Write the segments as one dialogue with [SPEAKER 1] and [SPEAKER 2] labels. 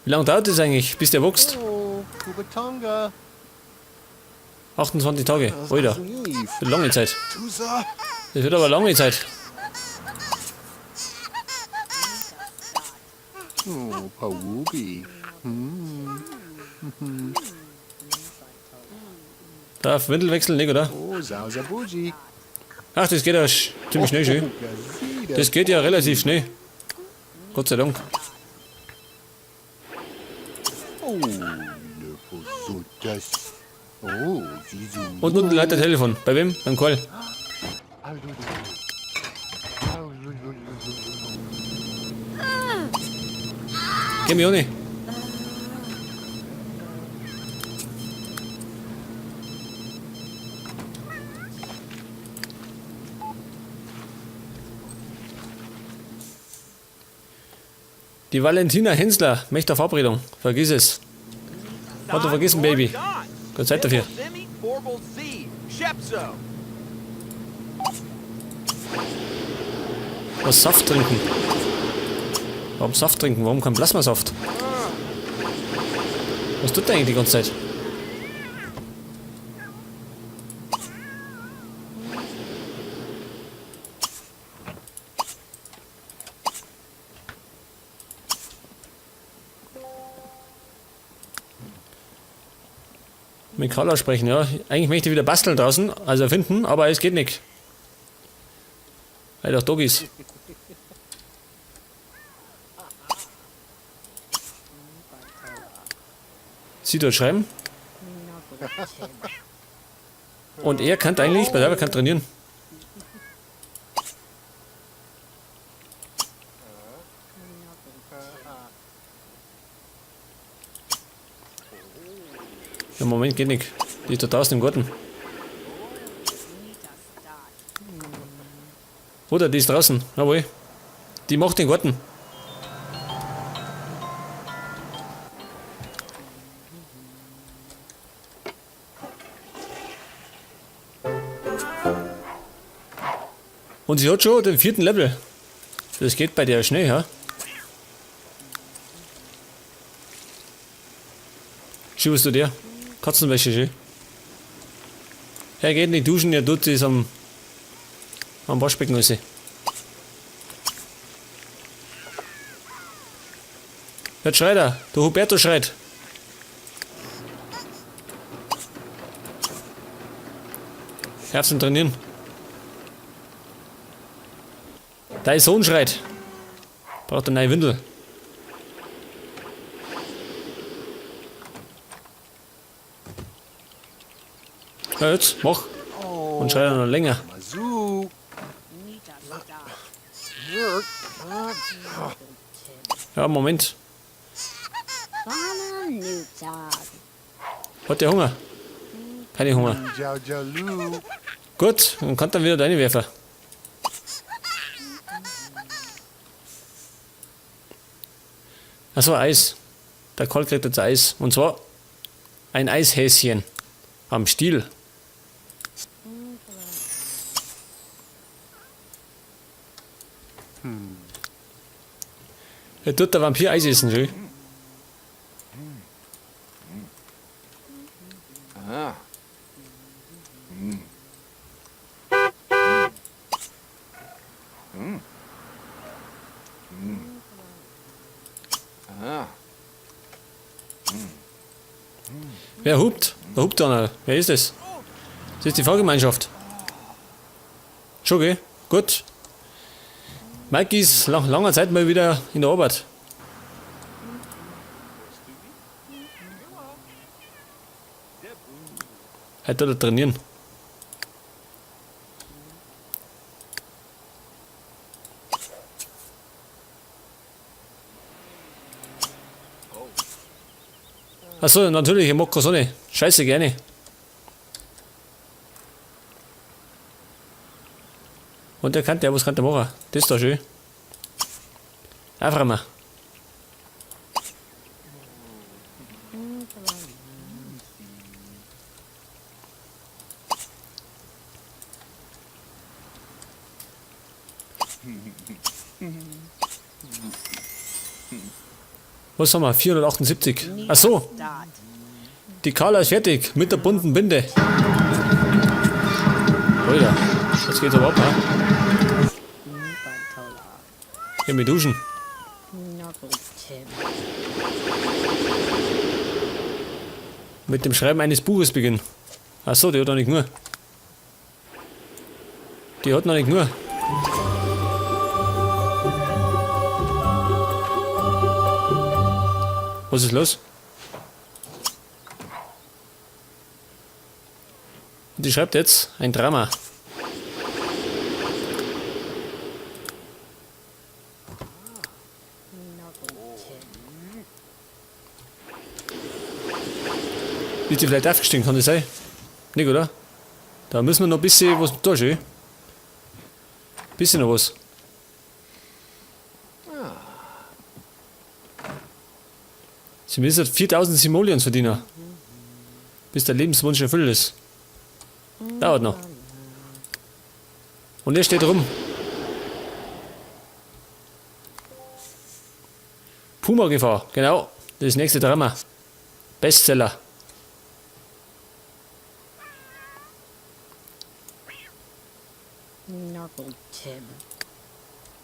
[SPEAKER 1] Wie lange dauert das eigentlich, bis der wächst? 28 Tage. Alter. Das wird lange Zeit. Das wird aber lange Zeit. Darf Windel wechseln, nicht, oder? Ach, das geht ja ziemlich schnell, schön. Das geht ja relativ schnell. Gott sei Dank. Und unten leitet Telefon. Bei wem? Beim Karl. Geh mir ohne. Die Valentina Hensler möchte eine Verabredung. Vergiss es. Hat du vergessen, Baby. Keine Zeit dafür. Was Saft trinken? Warum Saft trinken? Warum kein Plasmasaft? Was tut der eigentlich die ganze Zeit? Mit Carla sprechen, ja. Eigentlich möchte ich wieder basteln draußen, also erfinden, aber es geht nicht. Weil doch Doggies. Sie dort schreiben. Und er kann eigentlich, bei der kann trainieren. Ja, Moment, geht nicht. Die ist da draußen im Garten. Oder die ist draußen. Jawohl. Die macht den Garten. Und sie hat schon den 4. Level. Das geht bei der schnell, ja? Schiebst du dir? Katzenwäsche, schön. Er geht nicht duschen, er tut das am Waschbecken raus. Jetzt schreit er. Der Huberto schreit. Herzen trainieren. Dein Sohn schreit. Braucht eine neue Windel. Ja, jetzt, mach. Und schreit er noch länger. Ja, Moment. Hat der Hunger? Keine Hunger. Gut, dann kann dann wieder deine werfen. Achso, Eis. Der Karl kriegt jetzt Eis. Und zwar ein Eishäschen am Stiel. Er tut der Vampir Eis essen, schön. Wer hupt? Wer hupt da noch? Wer ist das? Das ist die Fahrgemeinschaft. Schon, gell? Gut. Mike ist nach langer Zeit mal wieder in der Arbeit. Heute tut er trainieren. Achso, natürlich, ich mag keine Sonne. Scheiße, gerne. Und der kann der, was kann der machen? Das ist doch schön. Einfach mal. Was haben wir? 478. Ach so. Die Carla ist fertig mit der bunten Binde. Alter, jetzt geht's aber ab, ne? Geh mit duschen. Mit dem Schreiben eines Buches beginnen. Ach so, die hat noch nicht nur. Die hat noch nicht nur. Was ist los? Und die schreibt jetzt ein Drama. Ist die vielleicht aufgestiegen, kann das sein? Nicht, oder? Da müssen wir noch ein bisschen was da schön. Bisschen noch was. Sie müssen 4000 Simoleons verdienen. Bis der Lebenswunsch erfüllt ist. Dauert noch. Und er steht rum. Puma-Gefahr, genau. Das nächste Drama. Bestseller.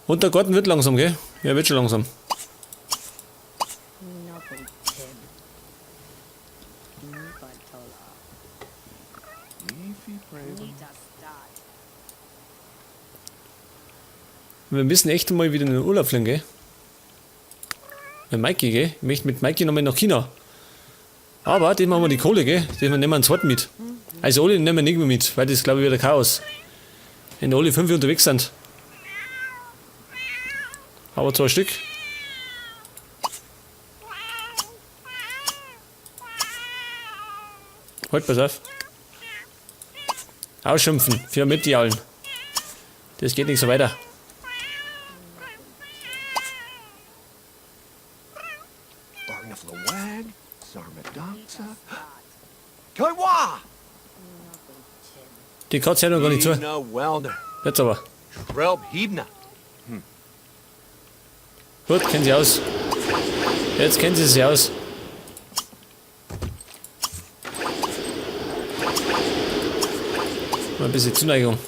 [SPEAKER 1] Und der Garten wird langsam, gell? Ja, wird schon langsam. Wir müssen echt mal wieder in den Urlaub fliegen, gell? Mit Mikey, gell? Ich möchte mit Mikey nochmal nach China. Aber dem haben wir die Kohle, gell? Den nehmen wir einen zweiten mit. Also alle nehmen wir nicht mehr mit, weil das glaube ich wieder Chaos. Wenn alle 5 unterwegs sind. Aber 2 Stück. Halt, pass auf. Ausschimpfen für Mitjaulen. Das geht nicht so weiter. Die Katze hört noch gar nicht zu. Jetzt aber. Gut, kennen Sie aus. Jetzt kennen Sie sich aus. Mal ein bisschen Zuneigung.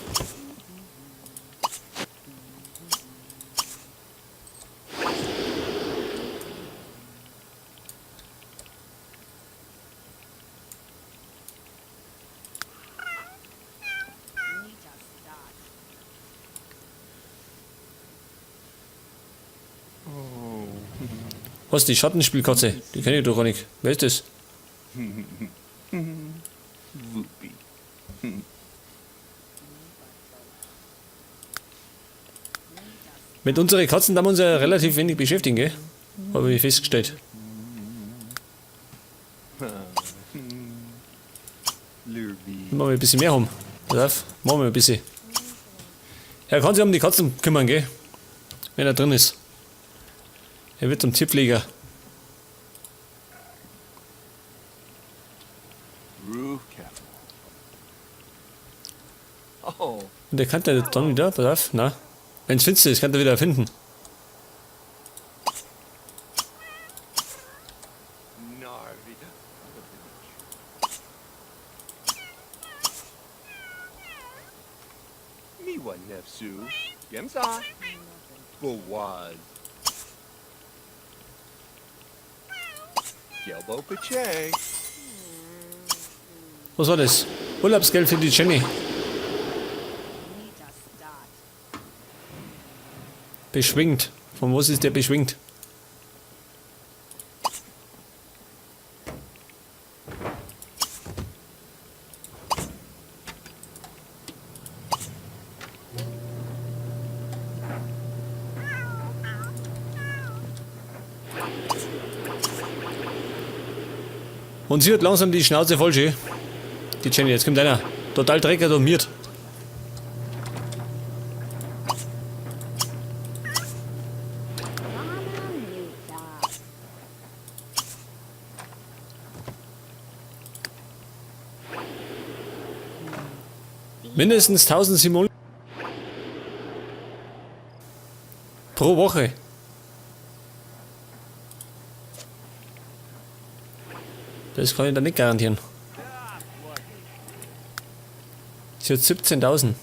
[SPEAKER 1] Was, die Schattenspielkatze? Die kenn ich doch gar nicht. Wer ist das? Mit unseren Katzen da wir uns ja relativ wenig beschäftigen, gell? Hab ich festgestellt. Machen wir ein bisschen mehr haben. Pass auf, machen wir ein bisschen. Er kann sich um die Katzen kümmern, gell? Wenn er drin ist. Er wird zum Tierpfleger. Und der kann der dann wieder, pass auf, na. Wenn's finster ist, kann der wieder finden. Was war das? Urlaubsgeld für die Jenny. Beschwingt. Von was ist der beschwingt? Und sie hat langsam die Schnauze voll, schön. Die Jenny, jetzt kommt einer. Total dreckig und miert. Mindestens 1000 Simoleons pro Woche. Das kann ich da nicht garantieren. Sie hat 17.000.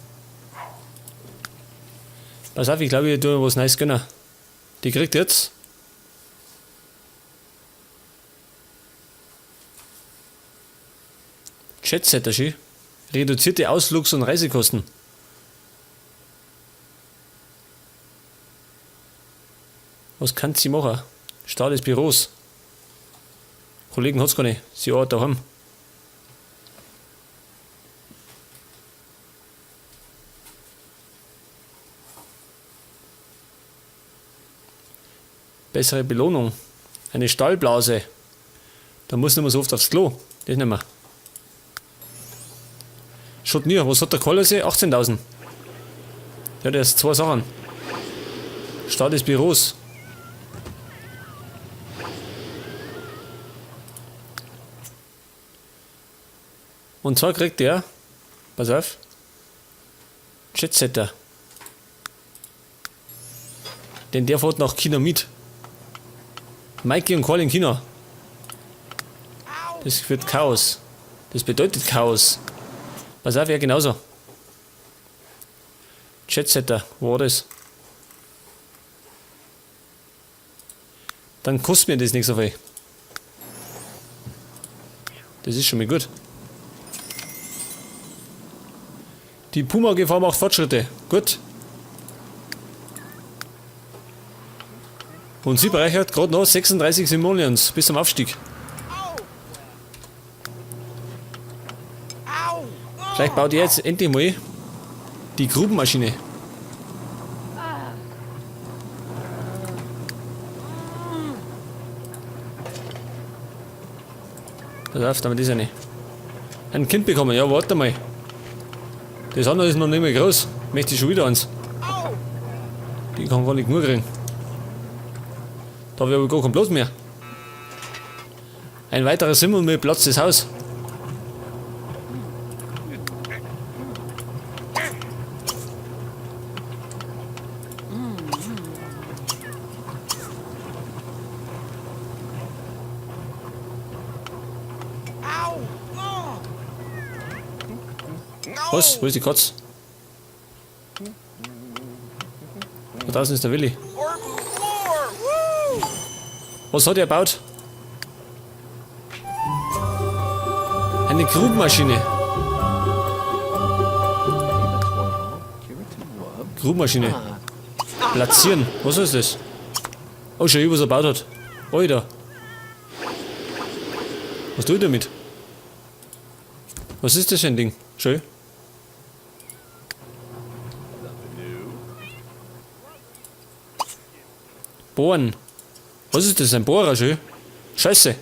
[SPEAKER 1] Pass auf, ich glaube, ich tue was Neues gönnen. Die kriegt jetzt. Jetsetter, schön. Reduzierte Ausflugs- und Reisekosten. Was kann sie machen? Start des Büros. Kollegen hat's gar nicht. Sie arbeitet daheim. Bessere Belohnung. Eine Stallblase. Da muss nicht mehr so oft aufs Klo. Das nehmen wir. Schaut nie, was hat der Kollese? 18.000. Ja, der ist zwei Sachen. Start des Büros. Und zwar kriegt der, pass auf, Jetsetter. Denn der fährt nach China mit. Mikey und Karl in China. Das wird Chaos. Das bedeutet Chaos. Pass auf, ja genauso. Jetsetter, wo war das? Dann kostet mir das nicht so viel. Das ist schon mal gut. Die Puma-Gefahr macht Fortschritte. Gut. Und sie bereichert gerade noch 36 Simoleons bis zum Aufstieg. Vielleicht baut ihr jetzt endlich mal die Grubenmaschine. Pass auf, damit ist eine. Ein Kind bekommen, ja, warte mal. Das andere ist noch nicht mehr groß. Möchte ich schon wieder eins. Die kann gar nicht genug kriegen. Da habe ich aber gar keinen Platz mehr. Ein weiterer Simmel mit Platz des Haus. Was? Wo ist die Katze? Da draußen ist der Willi. Was hat er gebaut? Eine Grubenmaschine. Grubenmaschine. Platzieren. Was ist das? Oh, schau, was er gebaut hat. Alter. Was tue ich damit? Was ist das für ein Ding? Schön. Bohren. Was ist das? Ein Bohrer, schön. Scheiße.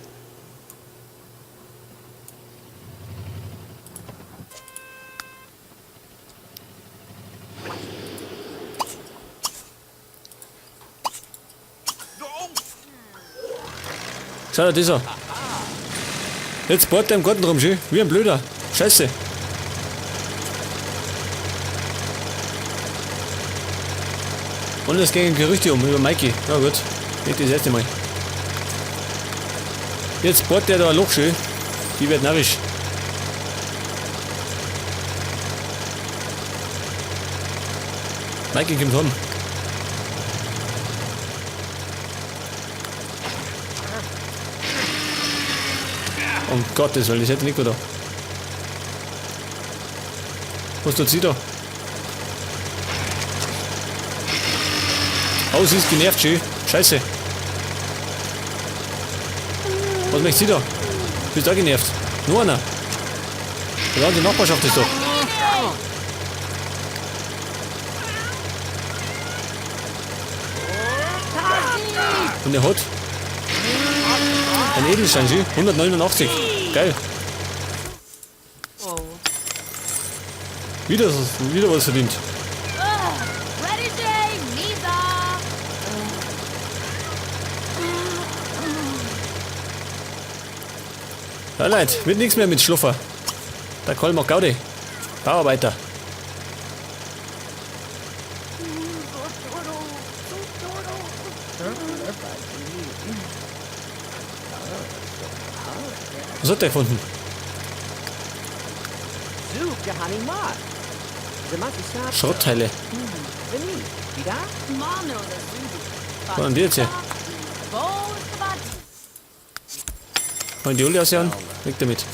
[SPEAKER 1] Schau dir das an. Jetzt bohrt der im Garten rum, schön. Wie ein Blöder. Scheiße. Und es gingen Gerüchte über Mikey. Na gut, nicht das erste Mal. Jetzt bohrt der da ein Loch schön. Die wird narrisch. Mikey kommt heim. Um Gottes Willen, das hätte ich nicht gedacht. Was tut sie da? Oh, sie ist genervt, schön. Scheiße. Was möchte sie da? Bist du auch genervt? Nur einer. Die ganze Nachbarschaft ist da. Und er hat ein Edelstein, schön. 189. Geil. Wieder was verdient. Ja, Leute, wird nichts mehr mit Schluffer. Der Karl macht Gaudi. Bauarbeiter. Was hat der gefunden? Schrottteile. Wo haben die jetzt her? Wollen die Uli ausjahren? Weg damit.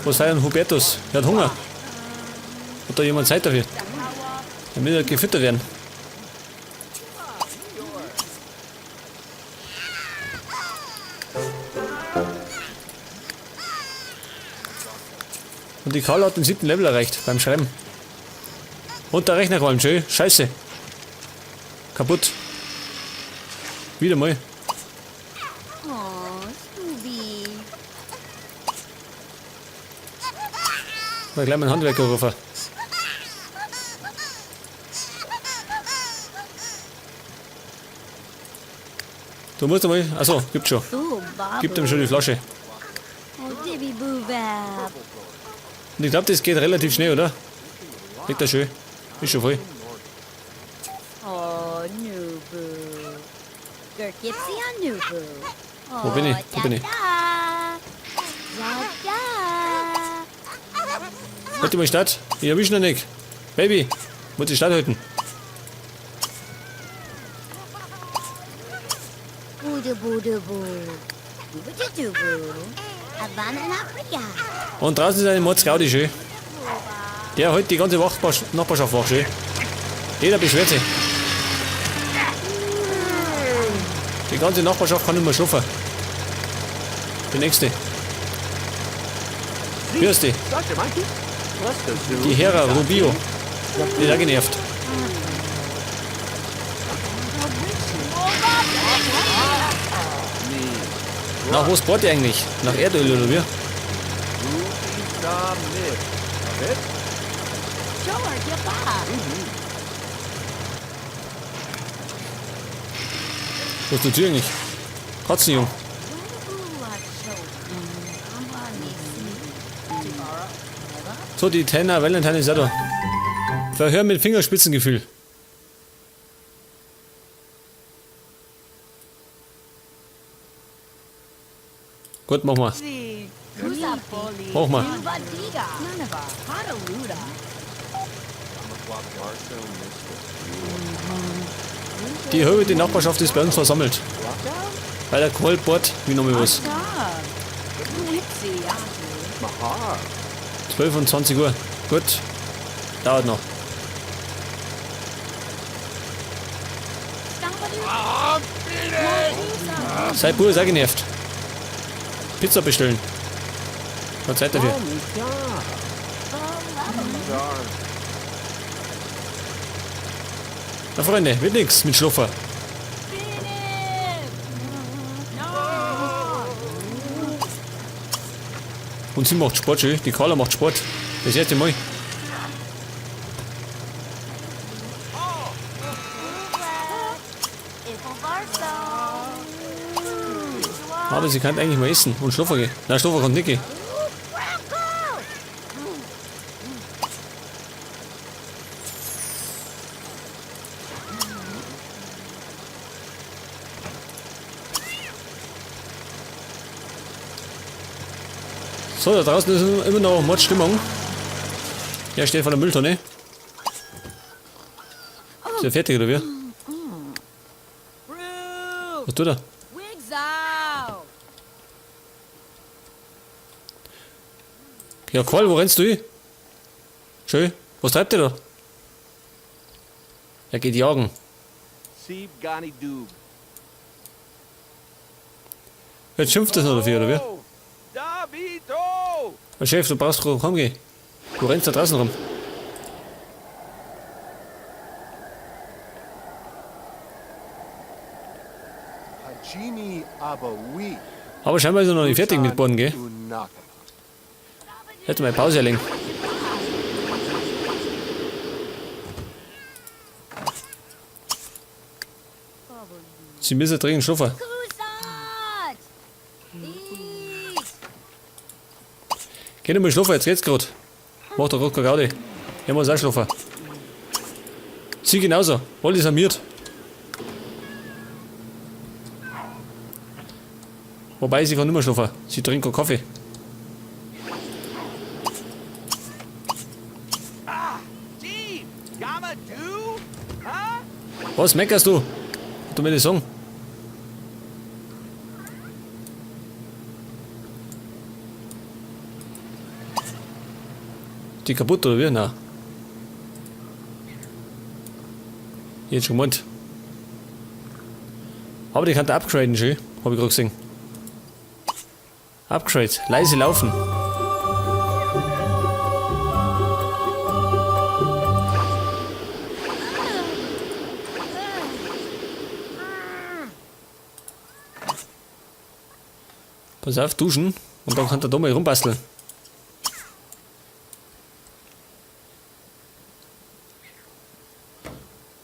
[SPEAKER 1] Wo sei denn Hubertus? Er hat Hunger. Hat da jemand Zeit dafür? Er will ja gefüttert werden. Und die Carla hat den 7. Level erreicht beim Schreiben. Und der Rechner qualmt schön. Scheiße. Kaputt. Wieder mal.
[SPEAKER 2] Oh, Scooby.
[SPEAKER 1] Mal gleich mal einen Handwerker rufen. Du musst einmal. Achso, gibt schon. Gib ihm schon die Flasche. Und ich glaub, das geht relativ schnell, oder? Liegt da schön. Ist schon voll.
[SPEAKER 2] Oh, Nubu. Nubu.
[SPEAKER 1] Wo bin ich? Wo bin ich? Halt die mal Stadt. Ich erwisch noch nicht. Baby, muss die Stadt halten. Und draußen ist eine Mordsgaudi schön. Der hält die ganze Nachbarschaft wach, schön. Jeder beschwert sich. Die ganze Nachbarschaft kann nicht mehr schlafen. Die nächste. Wie heißt die? Die Hera Rubio. Die ist auch genervt. Nach was bohrt die eigentlich? Nach Erdöl oder wie? Was tut sie eigentlich? Katzenjung. So, die Tanner Valentine ist auch da. Verhör mit Fingerspitzengefühl. Gut, mach mal. Mach mal. Die halbe die Nachbarschaft ist bei uns versammelt. Weil der Kohl bohrt, wie nochmal was. 12 und 20 Uhr. Gut. Dauert noch. Sei Bub ist auch genervt. Pizza bestellen. Hat Zeit dafür. Na Freunde, wird nix mit Schluffer. Und sie macht Sport, schön. Die Carla macht Sport. Das erste Mal. Aber sie kann eigentlich mal essen und schlafen gehen. Nein, schlafen kann nicht gehen. So, da draußen ist immer noch Mordstimmung. Der steht vor der Mülltonne. Ist der fertig oder wie? Was tut er? Ja, Karl, wo rennst du hin? Schön. Was treibt der da? Er geht jagen. Jetzt schimpft das noch dafür, oder wie? Oh, Chef, du brauchst rumgehen. Du rennst da draußen rum. Aber scheinbar ist er noch nicht fertig mit Bohren, gell? Hätte mal Pause erlegen. Sie müssen dringend schlafen. Geh doch mal schlafen, jetzt geht's grad. Mach doch grad keine Gaudi. Ich muss auch schlafen. Sie genauso. Alle sind miert. Wobei, sie kann nicht mehr schlafen. Sie trinkt keinen Kaffee. Was meckerst du? Du mir das sagen? Die kaputt oder wie? Nein. Jetzt schon gemeint. Aber die kann da upgraden, schön. Hab ich gerade gesehen. Upgrade. Leise laufen. Pass auf, duschen. Und dann kann der da mal rumbasteln.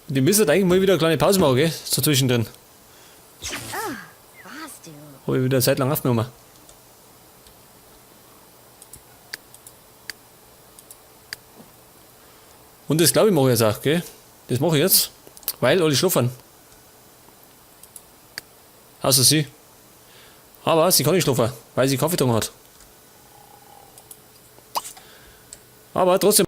[SPEAKER 1] Die müssen eigentlich mal wieder eine kleine Pause machen, gell? So zwischendrin. Habe ich wieder eine Zeit lang aufgenommen. Und das glaube ich mache ich jetzt auch, gell? Das mache ich jetzt, weil alle schlafen. Außer sie. Aber sie kann nicht schlafen, weil sie Kaffee getrunken hat. Aber trotzdem.